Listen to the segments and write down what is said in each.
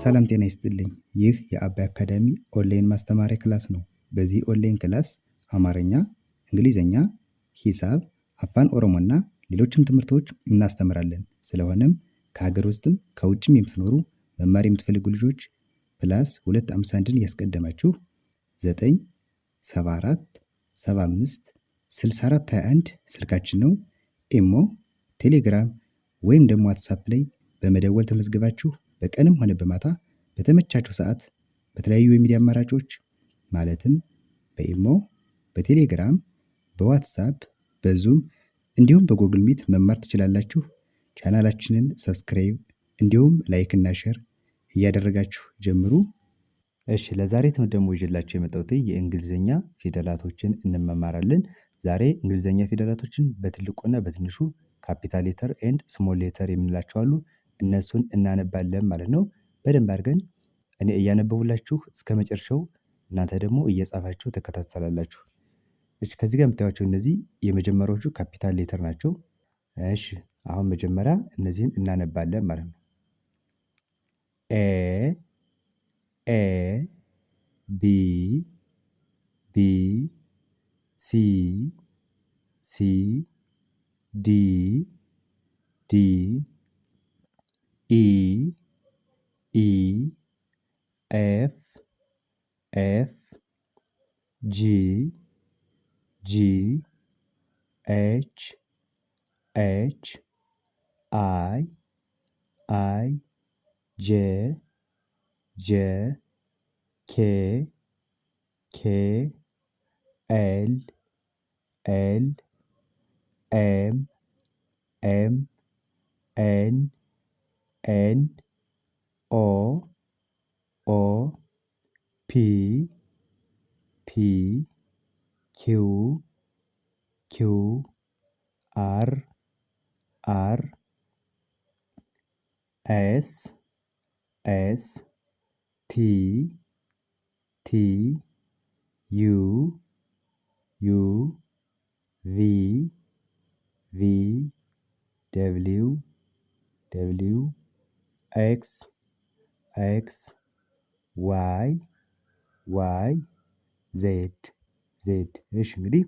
ሰላም ጤና ይስጥልኝ። ይህ የአባይ አካዳሚ ኦንላይን ማስተማሪያ class ነው። በዚህ online class አማርኛ፣ እንግሊዝኛ፣ ሂሳብ፣ አፋን ኦሮሞና ሌሎችም ትምህርቶች እናስተምራለን። ስለሆነም ከሀገር ውስጥም ከውጭም የምትኖሩ መማር የምትፈልጉ ልጆች +251ን እያስቀደማችሁ 9 74 75 64 21 ስልካችን ነው። ኢሞ፣ ቴሌግራም ወይም ደግሞ ዋትሳፕ ላይ በመደወል ተመዝግባችሁ በቀንም ሆነ በማታ በተመቻችሁ ሰዓት በተለያዩ የሚዲያ አማራጮች ማለትም በኢሞ፣ በቴሌግራም፣ በዋትሳፕ፣ በዙም እንዲሁም በ Google Meet መማር ትችላላችሁ። ቻናላችንን subscribe እንዲሁም like እና share እያደረጋችሁ ጀምሩ። እሺ፣ ለዛሬ ትምህርት ደግሞ ይዤላችሁ የመጣሁት የእንግሊዝኛ ፊደላቶችን እንመማራለን። ዛሬ እንግሊዝኛ ፊደላቶችን በትልቁና በትንሹ capital letter and small letter የምንላቸው አሉ። እነሱን እናነባለን ማለት ነው። በደንብ አድርገን እኔ እያነበብኩላችሁ እስከ መጨረሻው እናንተ ደግሞ እየጻፋችሁ ትከታተላላችሁ። እሺ፣ ከዚህ ጋር የምታዩቸው እነዚህ የመጀመሪያዎቹ capital letter ናቸው። እሺ፣ አሁን መጀመሪያ እነዚህን እናነባለን ማለት ነው። A A B B C C D D E E F F G G H H I I J J K K L L M M N N O O P P Q Q R R S S T T U U V V W W X X Y Y Z Z። እሺ፣ እንግዲህ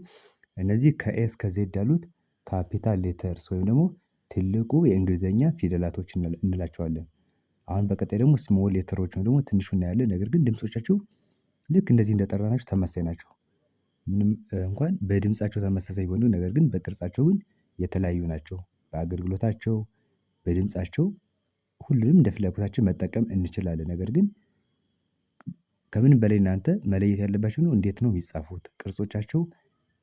እነዚህ ከ A እስከ Z ያሉት capital letters ወይም ደግሞ ትልቁ የእንግሊዝኛ ፊደላቶች እንላቸዋለን። አሁን በቀጣይ ደግሞ small letter ኦች ወይም ደግሞ ትንሹ እናያለን። ነገር ግን ድምጾቻቸው ልክ እንደዚህ እንደጠራናቸው ተመሳሳይ ናቸው። ምንም እንኳን በድምፃቸው ተመሳሳይ ቢሆኑ ነገር ግን በቅርጻቸው ግን የተለያዩ ናቸው። በአገልግሎታቸው፣ በድምፃቸው ሁሉንም እንደ ፍላጎታችን መጠቀም እንችላለን። ነገር ግን ከምንም በላይ እናንተ መለየት ያለባችሁ ነው እንዴት ነው የሚጻፉት፣ ቅርጾቻቸው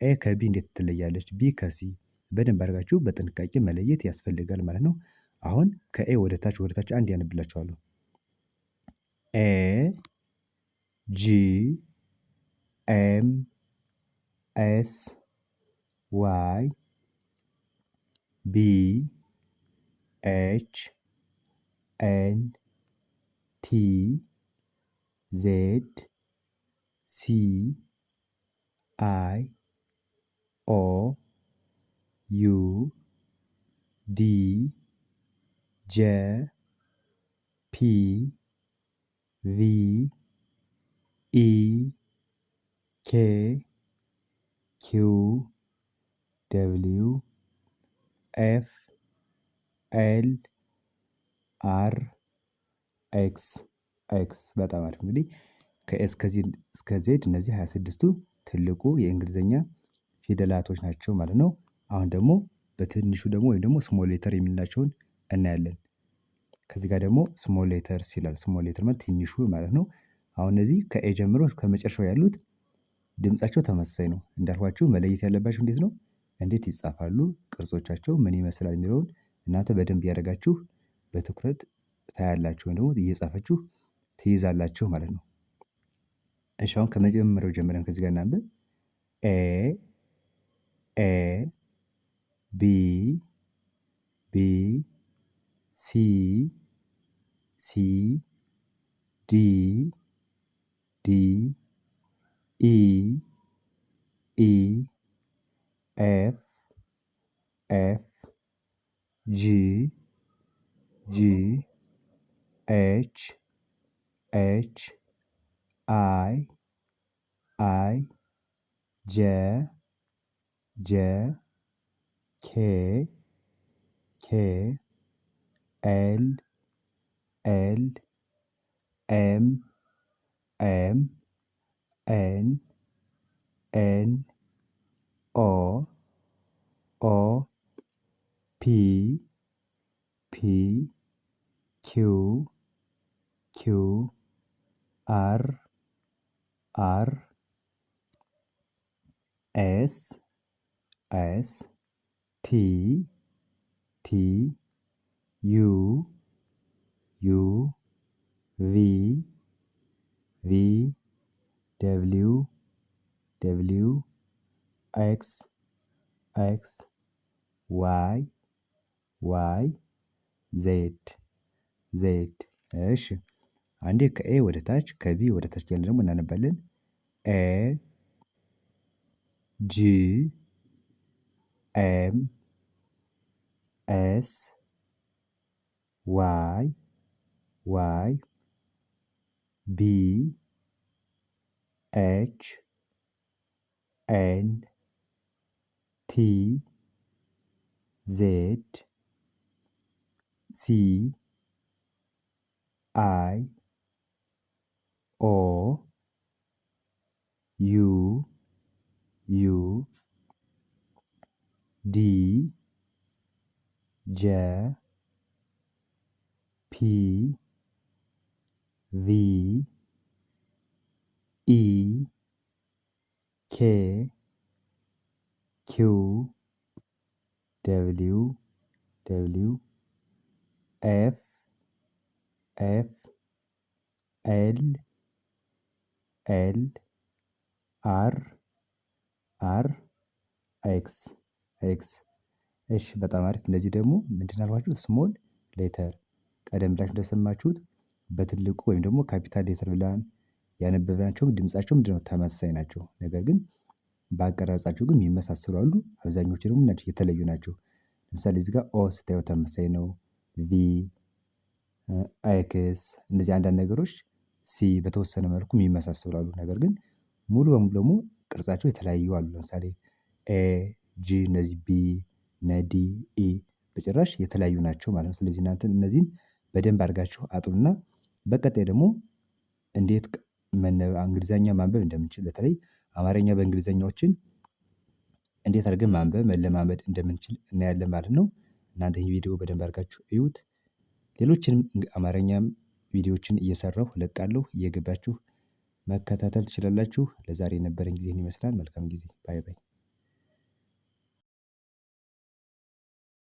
A ከ B እንዴት ትለያለች፣ B ከ C በደንብ አድርጋችሁ በጥንቃቄ መለየት ያስፈልጋል ማለት ነው። አሁን ከ A ወደ ታች ወደ ታች አንድ ያነብላችኋለሁ። A G M S Y B H N T Z C I O U D J P V E K Q W F L R X X። በጣም አሪፍ። እንግዲህ ከ A እስከ Z እነዚህ 26ቱ ትልቁ የእንግሊዝኛ ፊደላቶች ናቸው ማለት ነው። አሁን ደግሞ በትንሹ ደግሞ ወይም ደግሞ small letter የምንላቸውን እናያለን። ከዚህ ጋር ደግሞ small letters ይላል። Small letter ማለት ትንሹ ማለት ነው። አሁን እነዚህ ከ A ጀምሮ እስከ መጨረሻው ያሉት ድምፃቸው ተመሳሳይ ነው። እንዳልኳችሁ መለየት ያለባችሁ እንዴት ነው፣ እንዴት ይጻፋሉ፣ ቅርጾቻቸው ምን ይመስላል የሚለውን እናንተ በደንብ እያደረጋችሁ በትኩረት ታያላችሁ ወይም ደግሞ እየጻፋችሁ ትይዛላችሁ ማለት ነው። እሺ፣ አሁን ከመጀመሪያው ጀምረን ከዚህ ጋር እናንብብ። A A B B C C D D E E F F G G H H I I J J K K L L M M N N O O P P Q Q R R S S T T U U V V W W X X Y Y Z Z። እሺ አንዴ ከ A ወደ ታች ከ B ወደ ታች እያልን ደግሞ እናነባለን። A G M S Y Y B H N T Z C I O U U D J P V E K Q W W F F L L R R X X። እሺ በጣም አሪፍ። እነዚህ ደግሞ ምንድን አልኳችሁ? small letter ቀደም ብላችሁ እንደሰማችሁት በትልቁ ወይም ደግሞ capital letter ብለን ያነበብናቸውም ድምፃቸው ምንድነው ተመሳሳይ ናቸው። ነገር ግን በአቀራረጻቸው ግን የሚመሳሰሉ አሉ። አብዛኞቹ ደግሞ የተለዩ ናቸው። ለምሳሌ እዚህ ጋር O ስታዩ ተመሳሳይ ነው። V X እንደዚህ አንዳንድ ነገሮች C በተወሰነ መልኩ የሚመሳሰሉ አሉ። ነገር ግን ሙሉ በሙሉ ደግሞ ቅርጻቸው የተለያዩ አሉ። ለምሳሌ A G እነዚህ B እነ D E በጭራሽ የተለያዩ ናቸው ማለት ነው። ስለዚህ እናንተ እነዚህን በደንብ አድርጋችሁ አጥኑና በቀጣይ ደግሞ እንዴት እንግሊዘኛ ማንበብ እንደምንችል በተለይ አማርኛ በእንግሊዘኛዎችን እንዴት አድርገን ማንበብ መለማመድ እንደምንችል እናያለን ማለት ነው። እናንተ ይህ ቪዲዮ በደንብ አድርጋችሁ እዩት። ሌሎችንም አማርኛም ቪዲዮዎችን እየሰራሁ እለቃለሁ እየገባችሁ መከታተል ትችላላችሁ። ለዛሬ የነበረን ጊዜ ይመስላል። መልካም ጊዜ። Bye bye።